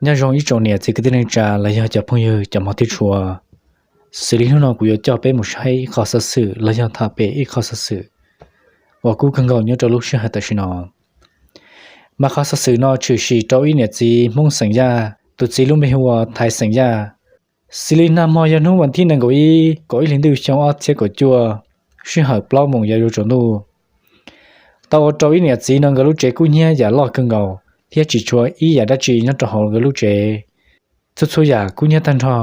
Nyob zoo ib tsoom niam txiv kwv tij neej tsa los yog cov phooj ywg cov hmov thiab tshua. Xws li hnub no kuv yuav coj peb mus saib ib qho xov xwm los yog tham pem ib qho xov xwm uas kub kawg nkaus nyob rau lub sij hawm tam sim no. Mas qhov xov xwm no tshwm sim rau ib niam txiv Hmoob xeem Yaj, tus txiv lub npe hu ua Thaiv xeem Yaj. Xws li nag hmo yog hnub vas thib nees nkaum ib kaum ib hlis ntuj xyoo ob txhiab kaum cuaj, sij hawm plaub moos yav yuav tsaus ntuj, tau ua rau ib niam txiv no nkawd lub tsev kub hnyiab yam loj kawg nkaus thiab tsis tshuav ib yam dab tsi nyob rau hauv nkawd lub tsev. Txhua txhua yam kub hnyiab tag nrho.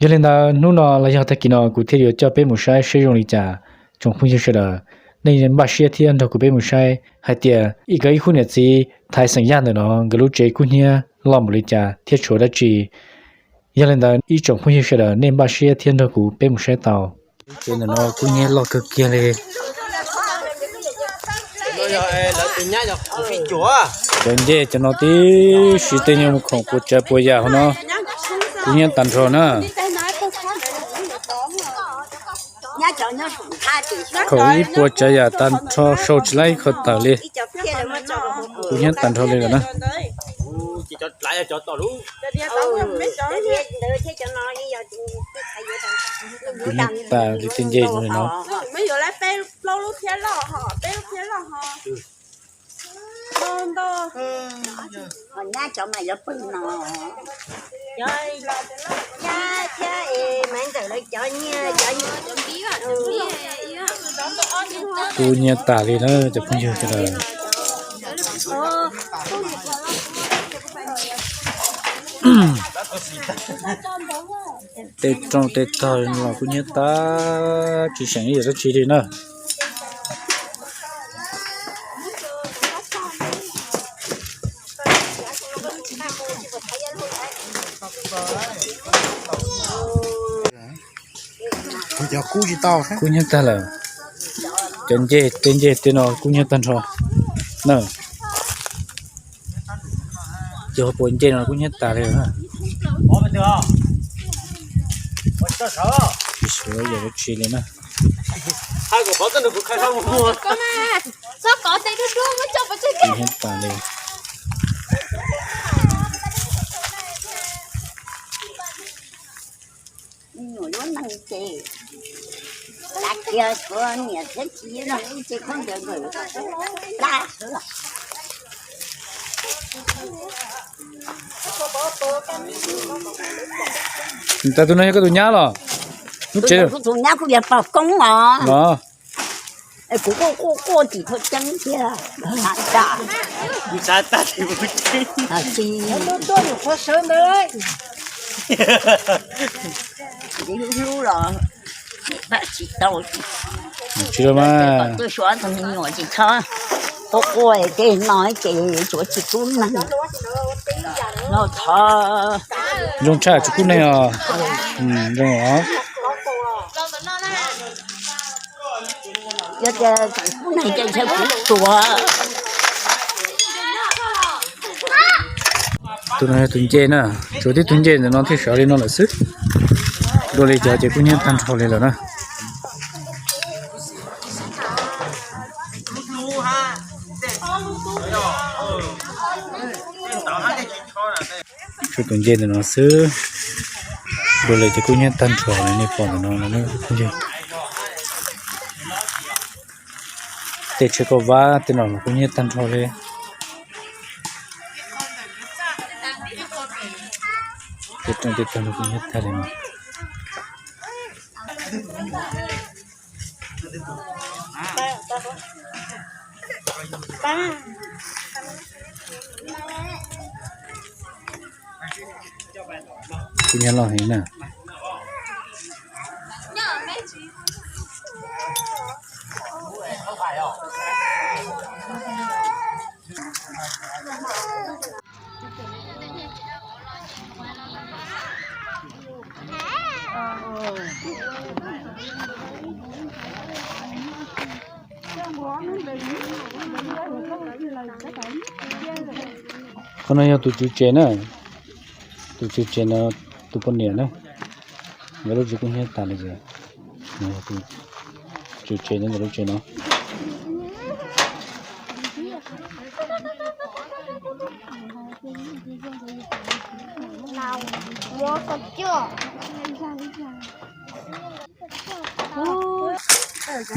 Yog li ntawd hnub no los yog tag kis no kuv thiaj yuav coj peb mus saib seb zoo li cas. Tsoom phooj ywg sawv daws, nej npaj siab thiab nrog kuv peb mus saib hais tias ib nkawd ib khub niam txiv Thaiv xeem Yaj ntawm no nkawd lub tsev kub hnyiab loj npaum li cas thiab tshuav dab tsi. Yog li ntawd ib tsoom phooj ywg sawv daws, nej npaj siab thiab nrog kuv peb mus saib tau. Tsev ntawm no kub hnyiab loj kawg kiag li. Cov ncej cov no tib si tej nyuag khoom puas tsav puas yam hauv no kub hnyiab tag nrho na. Khoom ib puas tsav yam tag nrho, sau tsis laib ib qho tawm li. Kub hnyiab tag nrho li lawm na. Kub hnyiab tas li tej ncej no li no. Kub hnyiab tas li na cov phooj ywg sawv daws. Tej rooj tej tog los kub hnyiab tas tsis seem ib yam dab tsi li na. Kub hnyiab tag lawm. Cov ncej tej ncej tej no kub hnyiab tag nrho na. Cov puas ncej no kub hnyiab tas li na. Tsis suav yam dab tsi li na. Kub hnyiab tas li. Tus no yog koj tus nyab los? Lub tsev tus nyab kuj yog pog koob os. Kuv quaj quaj quaj tim thaj ceeb thiab. Hlub hlub los tsis tau. Tsis tau mas. Tuaj xyuas tus me nyuam tsis txhob quaj quaj tej no ces tsuav tsis kub neeg. No thov zoo tshaj tsis kub neeg os. Zoo os. Yog tias tseem kub neeg ces ntshe kuv tsuav. Tus no yog tus ncej na, tsuav tib tug ncej ntawm no thiaj sawv li no lawm xwb. Dua li cov ces kub hnyiab tag nrho li lawm na. Tshuav tus ncej ntawm no xwb. Dua li ces kub hnyiab tag nrho li nej pom ntawm no. Tej tsheb kauj vab tej no los kub hnyiab tag nrho li. Tej rooj tej tog no kub hnyiab tag li no. Kub hnyiab loj heev na. Qhov no yog tus tswv tsev na, tus tswv tsev no, tus poj niam na, nkawd lub tsev kub hnyiab tas li ces, tus tswv tsev no nkawd lub tsev no.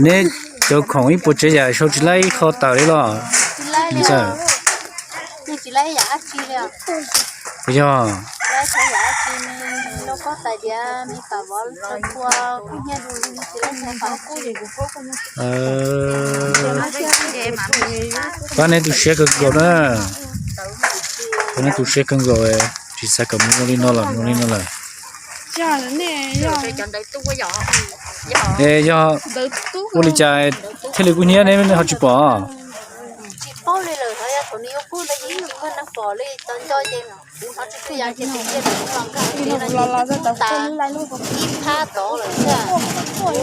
Neb cov khoom ib puas tsav yam sau tsis laib ib qho tawm li los? Yog. Pab neb tu siab kawg nkaus na. Pab neb tu siab kawg nkaus, tsis xav kom mus ua li no lawm, mus ua li no lawm. Es yog ua li cas thiaj li kub hnyiab neb ho tsis pom?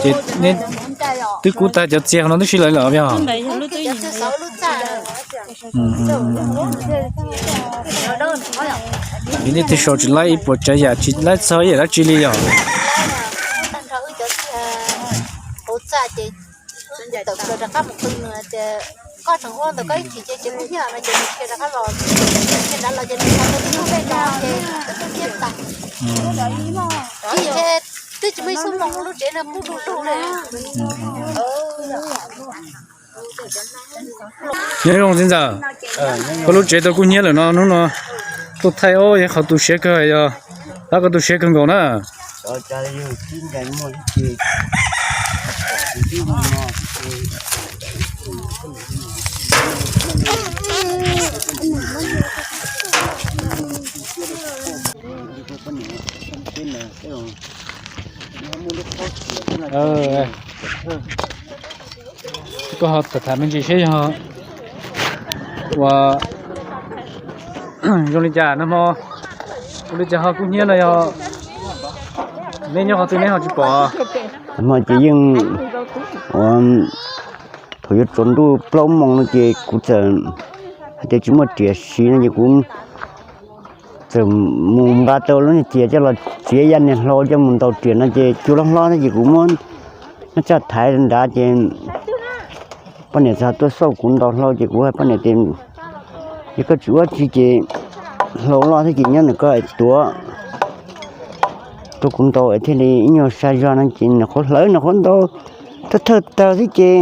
Ces neb twb kub tag cov txiag no tib si lawm los yog? Ces nej twb sau tsis laib ib puas tsav yam tsis laib txog ib yam dab tsi li yog? Nyob zoo txiv ntxawm, koj lub tsev tau kub hnyiab lawm no, hnub no tuaj thaij ob yog qhov tu siab kawg yog, pab koj tu siab kawg nkaus na. Koj ho tham tham me ntsis seb yog ua zoo li cas nag hmo, ua li cas ho kub hnyiab no yog neb nyob qhov twg neb ho tsis pom? Hmo ces yeej ua thaum yuav tsaus ntuj plaub moos no ces kuv txawm hais tias tsis muaj riam siv no ces kuv txawm mus nqa tau lub niag tias coj los txiav yaj niag hlau coj mus ntaus riam no ces cua loj hlob thiab ces kuv muab nyob tsaj thaiv nrad ces poj niam txawm tuaj xauj kuv ntaus hlau ces kuv hais poj niam tias, yog koj tsis ua tsi ces hlau loj thiab ces nyob ntawm koj tuav rau kuv ntaus thiaj li ib nyuag sai zog no ces nws qhuav hlawv nws qhuav ntaus thawj thawj taws thiab ces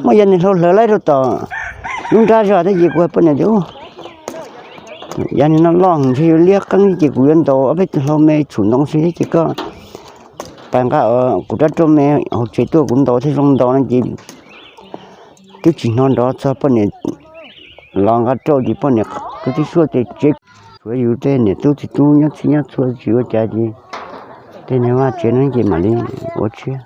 muaj yaj niag hlau hlawv laib rau tom lub nrab zog thiab ces kuv hais poj niam tias, yaj niag no loj heev ntshe yuav liab qeeb ces kuv yuav ntaus ob peb tug hlau me tshum ntoo xwb thiab ces koj pais nqa kuv rab rauj me hauv tsev tuaj kuv ntaus thiaj zoo ntaus no ces twb tsis hnov nrov txog poj niam los nqa rauj ces poj niam rau tib suab ces tsev tshuav yus tej niam tub txiv tub nyob txhij nyob txhua tsis ua cas ces tej niag vaj tsev no ces mam li ua tshiab.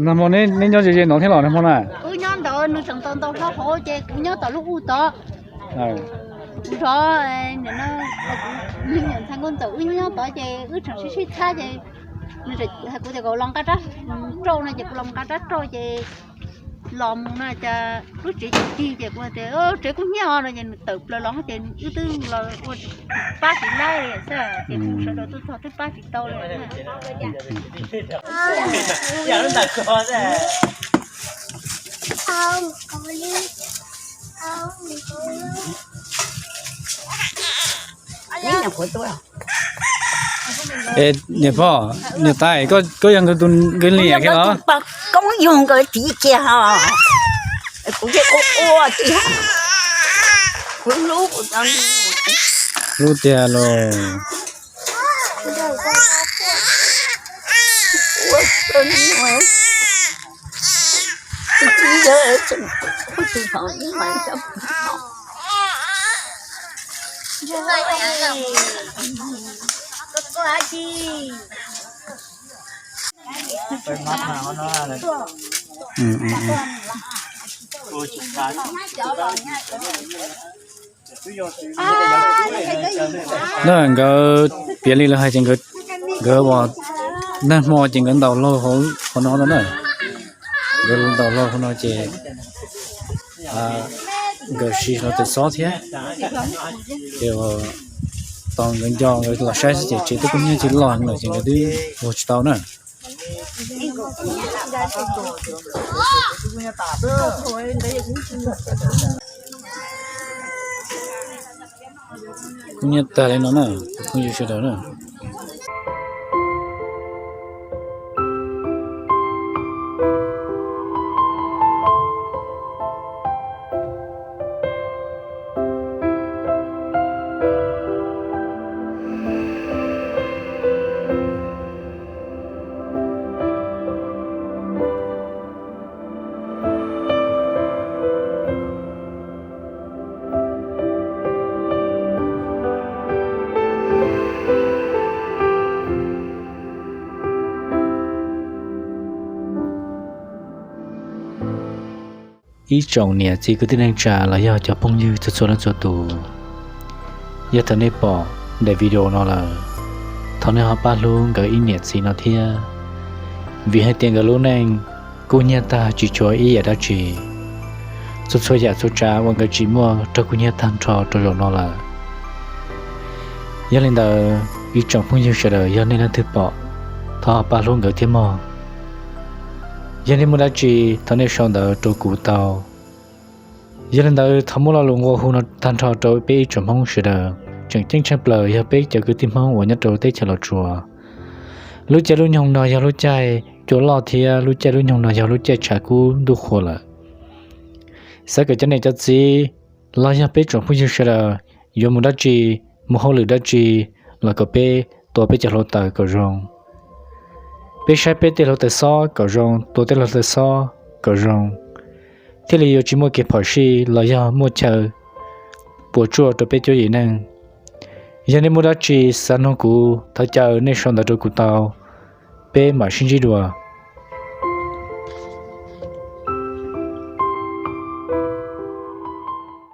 Nag hmo neb nyob ze ze no thiab los nag hmo na? Wb nyob ntawd nws tseem ntaus ntaus hlau hauv ces kuv nyob tom lub u tod. Kuv zov niam ntxhais nkauj ntxawm wb nyob tod ces wb tseem sib sib txhab ces nws hais kuv tias kom los nqa rab rauj no ces kuv los nqa rab rauj ces los mus no cas lub tsev cig ces kuv tias tsev kub hnyiab no ces nws tawm plaws los ces wb twb los ua pab tsis laib li xwb ces kuv sawv daws tuaj txog twb pab tsis tau li. Niam pog, niam tais, koj yog nkawd tus, nkawd niam kiag los? Koob yug nkawd txiv kiag os. Kuv thiaj ua ua tiag. Kuv hlub, hlub tiag los. Na nkawd piav li lawv hais ces nkawd ua nag hmo ces nkawd ntaus laug hauv qhov no na. Nkawd ntaus laug hauv no ces nkawd siv hlo tes xob thiab. Ces tos nkawd nco nkawd los saib xwb ces tsev twb kub hnyiab tsis loj lawm ces nkawd twb ua tsis tau na. Kub hnyiab tag li no na, phooj ywg sawv daws na. Ib tsoom niam txiv kwv tij neej tsa los yog cov phooj ywg txhua txhua leej txhua tus, yog thaum nej pom daim video no lawm, thov nej ho pab hlub nkawd ib niam txiv no thiab, vim hais tias nkawd lub neej kub hnyiab tag tsis tshuav ib yam dab tsi. Txhua txhua yam txhua tsav uas nkawd tsim muaj raug kub hnyiab tag nrho rau zaum no lawm. Yog li ntawd, ib tsoom phooj ywg sawv daws, yog nej leej twg pom, thov ho pab hlub nkawd thiab mog. Yog nej muaj dab tsi, thov nej sau ntawv rau kuv tau. Yog li ntawd, thov muab lo lus nqua hu no tag nrho rau peb ib tsoom Hmoob sawv daws, tseem ceeb tshaj plaws yog peb cov kwv tij Hmoob uas nyob rau teb chaws Los Tsuas. Lub caij lub nyoog no yog lub caij cua loj thiab lub caij lub nyoog no yog lub caij tshav kub ntuj qhua lawm. Xav kom cov niam cov txiv los yog peb tsoom phooj ywg sawv daws yuav mus dab tsi, mus hauj lwm dab tsi, los kom peb tua peb cov hluav taws kom zoo. Peb saib peb tej hluav taws xob kom zoo, tua tej hluav taws xob kom zoo, thiaj li yuav tsis muaj kev phom sij los yog muaj chaw puas tsuaj rau peb cuab yim neej. Yog nej muaj dab tsi xav nug kuv, thov caw nej sau ntawv rau kuv tau, peb mam sib ntsib dua.